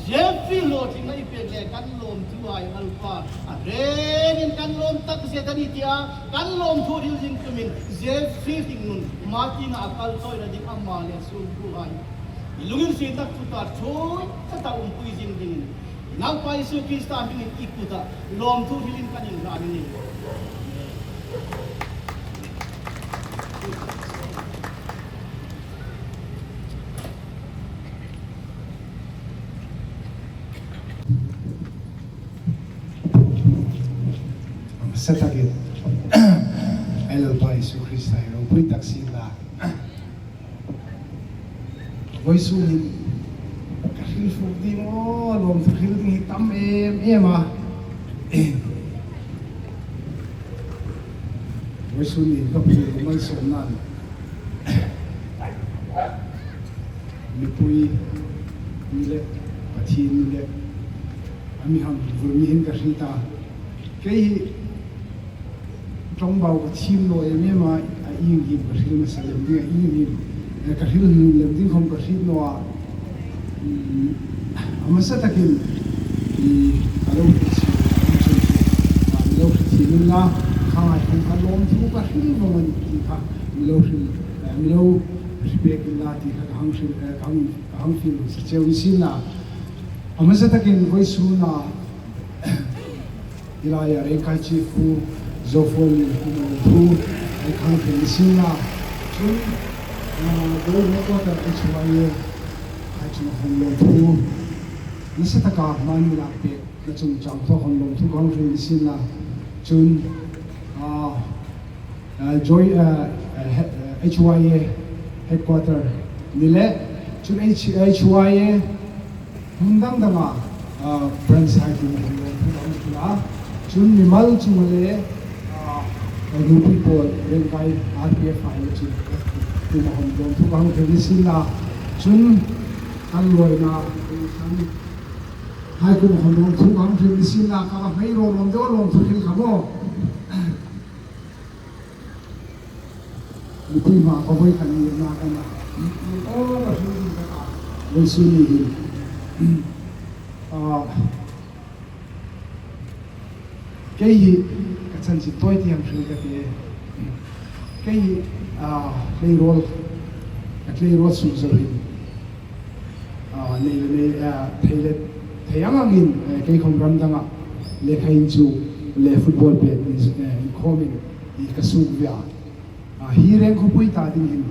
Jeffrey hlawtlingna i pek le kan lawmthuhai Lalpa a rengin kan lawm takzet a nih tia kan lawmthu hril zing tumin Jeffrey hringnun hma tienga a kal chawina ding ama le a suongtuhai i lunginsietna kuta thuoi taka umpui zing dingin Naupa Isu Krista hmingin i kuta lawmthu hrilin kan inhlan a nih. Hmasa takin ei Lalpa Isu Krista hi ropui tak sien la. Vawisun hin ka hril fuk ding aw, lawmthu hril ding hi tam em em a. Vawisun hin ka pu malsawmnain mipui ni le Pathien ni le a mi hang vur mi hin ka hril ta. Kei hi ṭawngbau ka thiem naw em em a, a ieng hin ka hril nasa lem ding, a ieng hin, eh, ka hril lem ding khom ka hriet naw a. Um, a hmasa takin, i, ka lo hriet si, a lo hriet si min la, khanghai khom ka lawmthu ka hril vawng a nih ti kha mi lo hril, eh, mi lo hriet pek inla ti kha ka hang hril, eh, ka hang, ka hang fiel sa cheu ni sien la. A hmasa takin vawisuna, Hi laia Rengkai Chief Pu Zophone-in kuoma lawmthu ei hang hril ni sien la. Chun, ah, Gold Headquarter H Y A hai chunga khom lawmthu nasa taka mani lak pekna chungchang thua khom lawmthu ka hang hril ni sien la. Chun, ah, ah, Joy, ah, ah, he-, ah, H Y A Headquarter ni le, chun H-, H Y A hmun dang danga, ah, branch hai kuoma khom lawmthu ka hang hril a. Chun mimal chunga le, ah, nupi pawl Rengkai R P F hai le chun kuoma khom lawmthu ka hang hril ni sien la. Chun kan lawina hai kum khom lawmthu kan hril ni sienla, ka hmei ro lawm deu lawmthu hril kha maw. Mipuihai ka voi kan ni na ka na. Aw, ka hril ni ka ta. Voi su ni din. Ah, Kei hi ka chanchin tawi ti hang hril ka ti e. Kei hi, ah, tleirawl, ka tleirawl suk zo hin. Ah, nei le nei, ah, thei le thei ang angin, eh, kei khom ram danga lekha inchuk le football pet in, eh, inkhawmin i ka suk ve a. A, hi Rengkhawpui ta ding hin,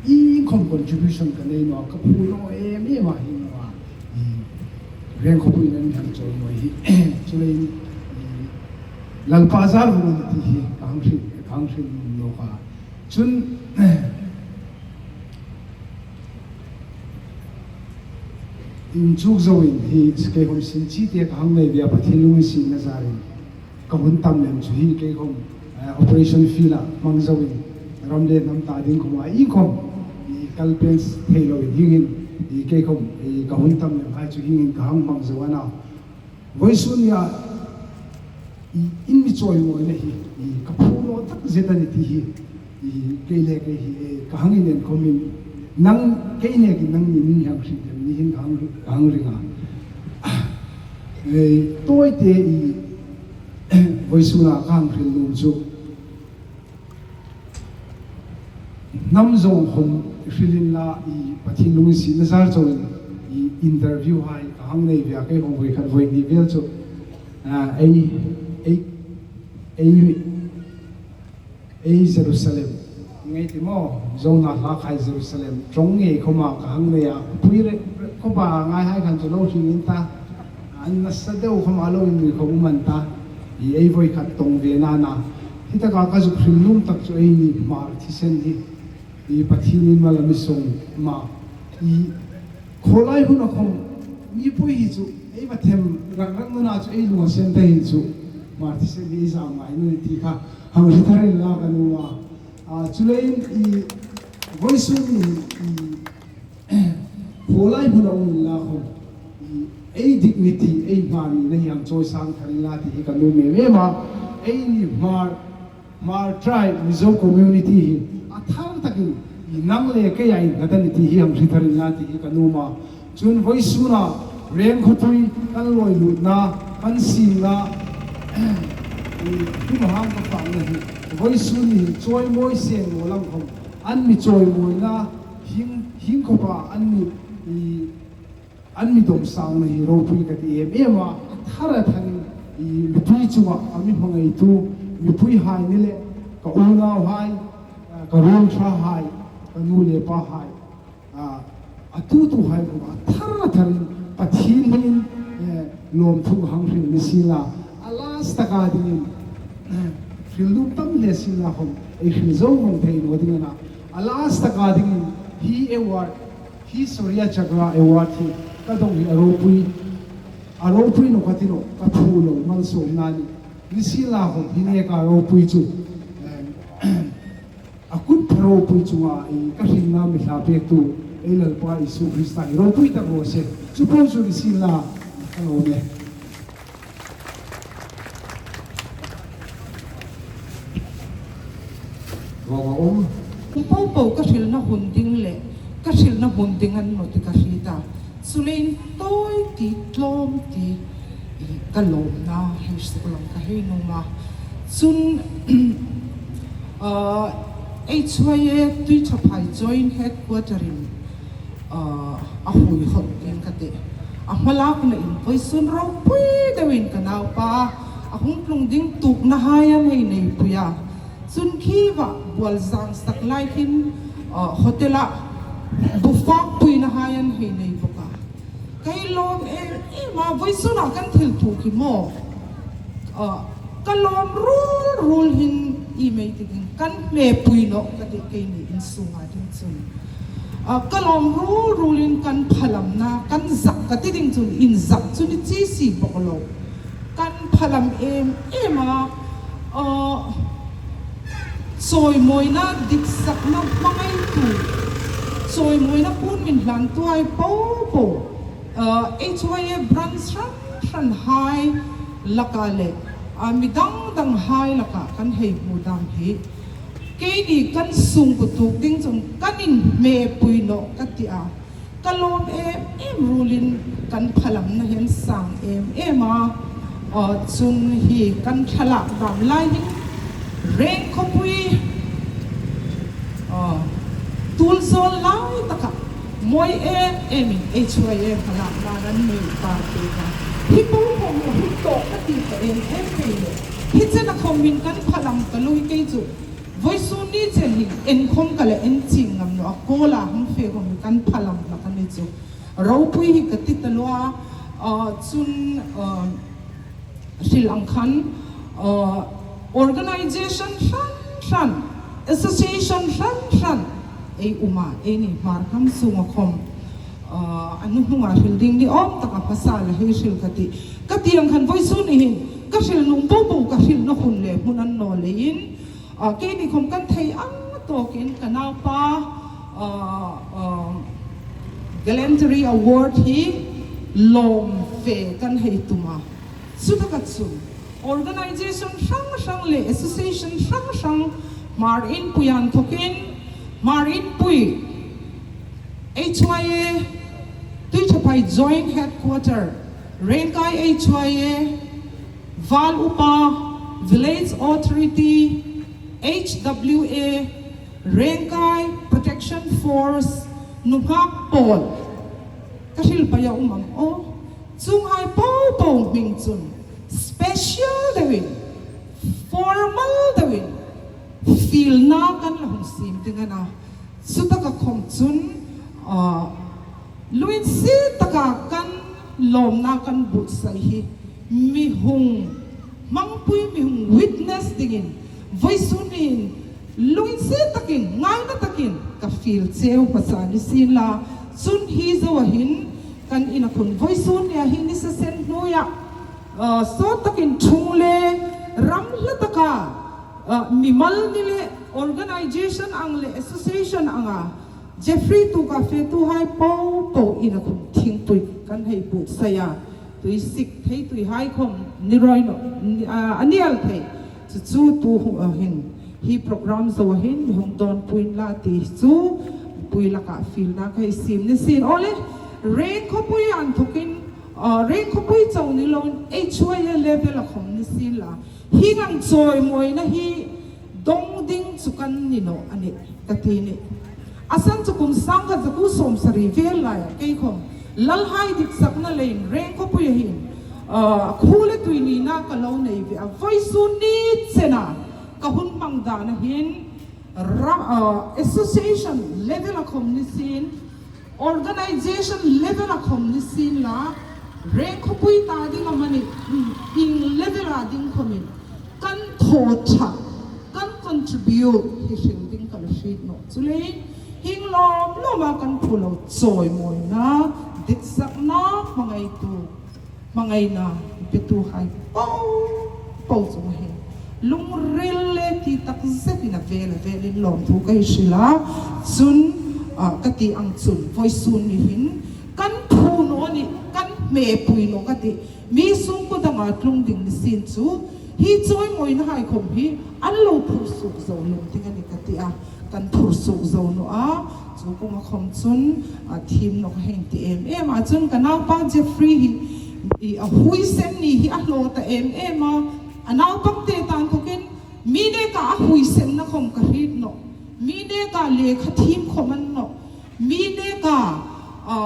i, iengkhom contribution ka nei naw, ka phu naw em em a hi naw a. I, Rengkhawpui nan hang chawi naw hi. Chuleiin, i, Lalpa zar vong ti hi, ka hang hril, ka hang hril nuom nawk a. Chun, inchuk zoin hi, kei khom sin chi te ka hang nei ve a, Pathien lunginsietna zarin. Ka hun tam lem chu hi kei khom, eh, operation field-a hmang zoin, ram le hnam ta ding khom a, iengkhom, i kal peng thei loin hieng hin, i kei khom, i ka hun tam lem hai chu hieng hin ka hang hmang zo a na. Vawisun nia, i, in mi chawi mawina hi, i ka phu naw tak zet a ni ti hi, i kei le kei hi, eh, ka hang inen khomin, nang, kei nekin nangni min hang hril lem ni hin ka hang, ka hang ring a. Eh, tawite i, vawisuna ka hang hril nuom chu. Hnam zawng khom hril inla, i Pathien lunginsietna zar chauin i interview hai ka hang nei ve a, kei khom voi khat voi hni vel chu. Ah, ei, ei, ei, ei Jerusalem. Ngai ti maw, zona hla khai Jerusalem. Ṭawng ngei khoma ka hang nei a. Pui re, khawpa ngai hai khan chu lo hring in ta. An nasa deu khoma lo inri khom um an ta. I ei voi khat tawng ve na na. Hi taka ka zuk hril nuom tak chu eini Hmar thisen hi. I Pathienin mal a mi sawm ma. I Khawlai huna khom, mipui hi chu, ei va them rak rak nuna chu ei lung a sen ta hin chu, Hmar thisen hi ei zam ngai naw ni ti kha, hang hre thar inla ka nuom a. A, chuleiin i vawisun ni i, khawlai huna um inla khom, i, ei dignity, ei Hmar nina hi hang chawisang thar inla ti hi ka nuom em em a, eini Hmar Hmar tribe, Mizo community hi a thar takin i nang le kei a innghat a ni ti hi hang hre thar inla ti hi ka nuom a. Chun vawisuna Rengkhawpui kan lawi lutna, kan siemna, i, kum hang ka fâkna hi vawisun ni hin chawimawi seng naw lang khom, an mi chawimawina hieng, hieng khawpa an mi, i, an mi dawm sangna hi ropui ka ti em em a, a thar a tharin i mipui chunga a mi hmangaitu, mipuihai ni le ka unauhai, ka ruolṭhahai, ka nu le pahai, a, a tutuhai khom a thar a tharin Pathien hmingin, eh, lawmthu hang hril ni sienla, a last taka dingin, eh, hril nuom tam hle sienla khom ei hril zo vong thei naw ding a na. A last taka dingin hi award, hi Shaurya Chakra Award hi ka dong hi a ropui, a ropui naw ka ti naw, ka phu lo malsawmna ni. Ni sienla khom hi neka ropui chu, em, a kut pha ropui chunga i ka hringna mi hla pektu ei Lalpa Isu Krista hi ropui tak raw se. Chu po chu ni sienla ka lo ne. Vawng a um. Popo ka hrilna hun ding le ka hrilna hun ding a ni naw ti ka hriet a. Chuleiin tawi ti tlawm ti ka lawmna hei suklang ka hei nuom a. Chun, ah, H Y A Tuiṭhaphai Joint Headquarter-in, ah, a hui hawt ding ka ti. A hmalakna in vawisun ropui deuin ka naupa a hung tlung ding tuknahai an hei neipui a. Chun khi va bual zang sak lai khin, ah, hotel-a bu fâkpuinahai an hei nei bawk a. Ka lawm em em a, vawisuna kan thil tuk hi maw. Ah, ka lawm ruol ruol hin i mei ti ding kan hmepui naw ka ti keini insunga ding chun. Ah, ka lawm ruol ruolin kan phalamna, kan zak ka ti ding chun inzak chu ni chi si bawk lo. Kan phalam em em a, ah, chawimawina diksakna hmangaitu Chawimawina puon min hlan tuhai popo, uh, H Y A branch hran hran hai laka le, uh, mi dang dang hai laka kan hei hmu dam hi keini kan sungkuo tuk ding chun kan inhmepui nawh ka ti a. Ka lawm em em ruolin kan phalamna hi an sang em em a. Aw, chun hi kan thlalak dam lai hin Rengkhawpui, aw, tulzawl lai taka mawi em emin H Y A thlalak nan an nei ta te ka. Hi po po hi a hung tawk ka ti ta em em pei le. Hi chena khawm min kan phalam ka lui kei chu. Vawisun ni chen hin en khawm ka la en chieng ngam naw a, kawla hang fe khawm kan phalam hlak a ni chu. Ropui hi ka ti ta lo a, ah, chun, ah, hril ang khan, ah, organization hran hran, association hran hran ei um a, eini Hmar hnam sunga khawm, ah, a nuhnunga hril ding ni awm taka hmasa la hei hril ka ti. Ka ti ang khan vawisun ni hin ka hril nuom po po ka hrilna hun le hmun a ni naw leiin, ah, keini khawm kan thei ang tawkin ka naupa, ah, ah, Gallantry Award hi lawm fe kan hei tum a. Chutaka chun organization hrang hrang le association hrang hrang Hmar Inpui a inthokin, Hmar Inpui, H Y A, Tuiṭhaphai Joint Headquarter, Rengkai H Y A, Val Upa, Village Authority, H W A, Rengkai Protection Force, nunghak pawl. Ka hril pei a um ang aw. Chuonghai po po hming chun special deuin, formal deuin, fielna kan la hung siem ding a na. Chutaka khawm chun, ah, lunginsiet taka kan lawmna kan buotsai hi mi hung hmangpui, mi hung witness dingin vawisun niin lunginsiet takin, ngaina takin ka fiel cheu hmasa ni sien la. Chun hi zoa hin kan ina khun vawisun nia hi nisa sen hnuoia, ah, sawt takin ṭhung le ram hla taka, ah, mimal ni le organization ang le association anga Jeffrey tuka fetuhai po po ina khun thingpui kan hei buotsai a. Tui sik thei tuihai khawm ni rawi naw, ni, ah, a nial thei. Chu chu tu, ah, hin hi program zoa hin mi hung dawnpui inla ti chu pui laka fielna ka hei siem ni sien. Aw le, Rengkhawpui a inthokin, ah, Rengkhawpui chau ni loin H Y A level a khawm ni sien la. Hieng ang chawimawina hi dong ding chu kan ni naw a nih, ka ti a nih. A san chu kum sangkhat zakuo sawmsari vel laia kei khawm lalhai ditsakna leiin Rengkhawpuia hin, ah, khuo le tui nina ka lo nei ve a. Vawisun ni chena ka hun hmang dana hin ra-, ah, association level a khawm ni sien, organization level a khawm ni sien la, Rengkhawpui ta ding amanih, mm, ieng level a ding khawmin kan thaw ṭha, kan contribute hi hril ding ka la hriet nawh. Chuleiin hieng lawm lawma kan phu lo chawimawina, ditsakna, hmangaitu, hmangaina petuhai po po chunga hin lungril le ti tak zetin a vel a velin lawmthu ka hei hril a. Chun, ah, ka ti ang chun vawisun ni hin kan phu naw a nih, kan hmepui naw ka ti. Mi sungkuo danga tlung ding ni sien chu hi chawimawi nahai khawm hi an lo phur suok zo lem ding a nih ka ti a. Kan phur suok zo naw a, chu kuoma khawm chun, a, thiem naw ka hei ti em em a. Chun ka naupa Jeffrey hi, i, a huoisen ni hi a hlaw ta em em a. A naupangte ta inthokin mi neka a huoisenna khawm ka hriet nawh. Mi neka lekha thiem khawm a ni nawh. Mi neka, a,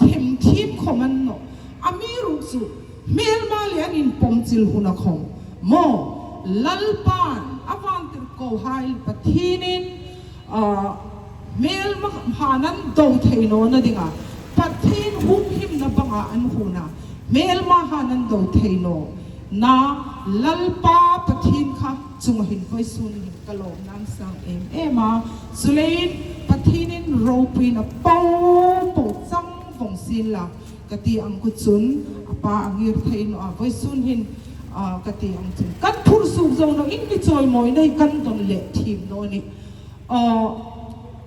themthiem khawm a ni nawh. Amiruokchu hmelma le an inpawm chil huna khawm maw, Lalpan a vantirkohai Pathienin, ah, hmelma han an do thei nawna dinga Pathien humhimna banga an huna hmelma han an do thei nawna Lalpa Pathien kha chunga hin vawisun hin ka lawmna a sang em em a. Chuleiin Pathienin ropuina po po chang vawng sien la, ka ti ang kha chun a pa a ngir thei naw a, vawisun hin, ah, ka ti ang chun kan phur suok zo naw, ieng ni chawimawina hi kan don le thiem naw a nih. Ah,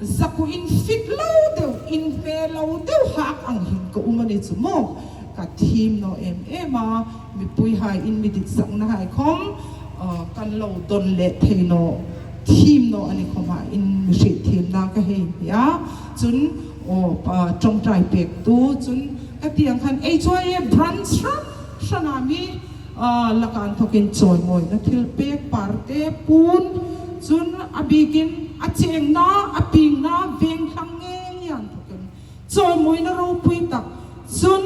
Zakuo in fit lo deu, in hme lo deu hak ang hin ka um a ni chu maw. Ka thiem naw em em a, mipuihai in mi ditsaknahai khom, uh, kan lo don leh thei naw, thiem naw a ni khoma in mi hriet thiemna ka hei hni a. Chun, aw, uh, ṭawngṭai pektu, chun ka ti ang khan H Y A branch hran hrana mi, ah, laka inthokin chawimawina thil pek parte puon, chun a bikin a chengna, a piengna, veng thlang ngei ngei inthokin chawimawina ropui tak, chun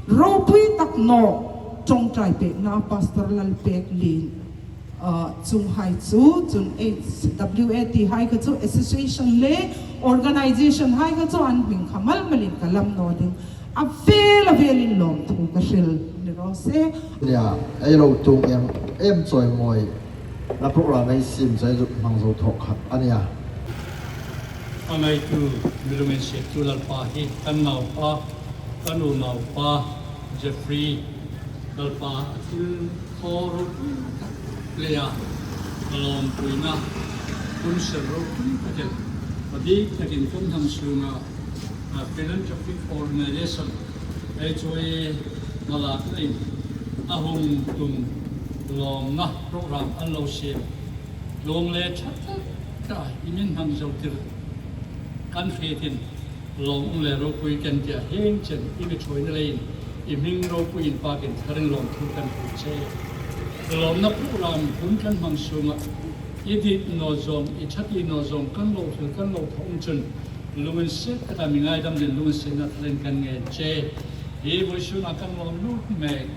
ropui tak naw ṭawngṭai pekna Pastor Lalpekli, ah, chunghai chu, chun H W A ti hai kha chu association le organization hai kha chu an hming kha mal malin ka lam naw ding. A vel a velin lawmthu ka hril ni raw se. Nia, ei lo tung em em chawimawina program ei siem chu ei zuk hmang zo thaw khat a nia. A ngaitu, mi lunginsiettu Lalpa hi kan naupa, kan unaupa Jeffrey, Lalpa a thil thaw ropui tak leia a lawmpuina hun sel ropui takin, a bik takin kan hmang sunga, a, philanthropic organization, H Y A hmalaknain a hung tung lawmna program an lo siem. Lawm le ṭha tak tak i mi hmang zo tir kan hrietin, lawm um le ropui kan tia hieng chen i mi ṭhuoina leiin i hming ropui inpakin tharin lawmthu kan hril che. Lawmna program hun kan hmang sunga i dit naw zawng, i ṭha ti naw zawng kan lo hril, kan lo thaw um chun, lunginsiet taka mi ngaidam dingin lunginsietna tharin kan ngen che. Hi vawisuna kan lawm lut mek,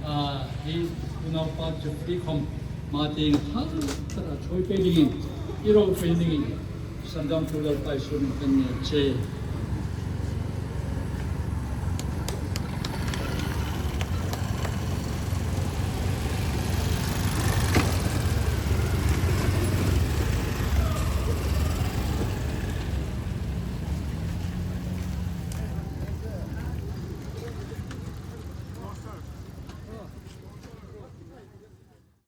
a, hi unaupa Jeffrey khom hma tieng hal taka ṭhuoi pei dingin, i ropui dingin, sandamtu Lalpa Isu hmingin kan ngen che.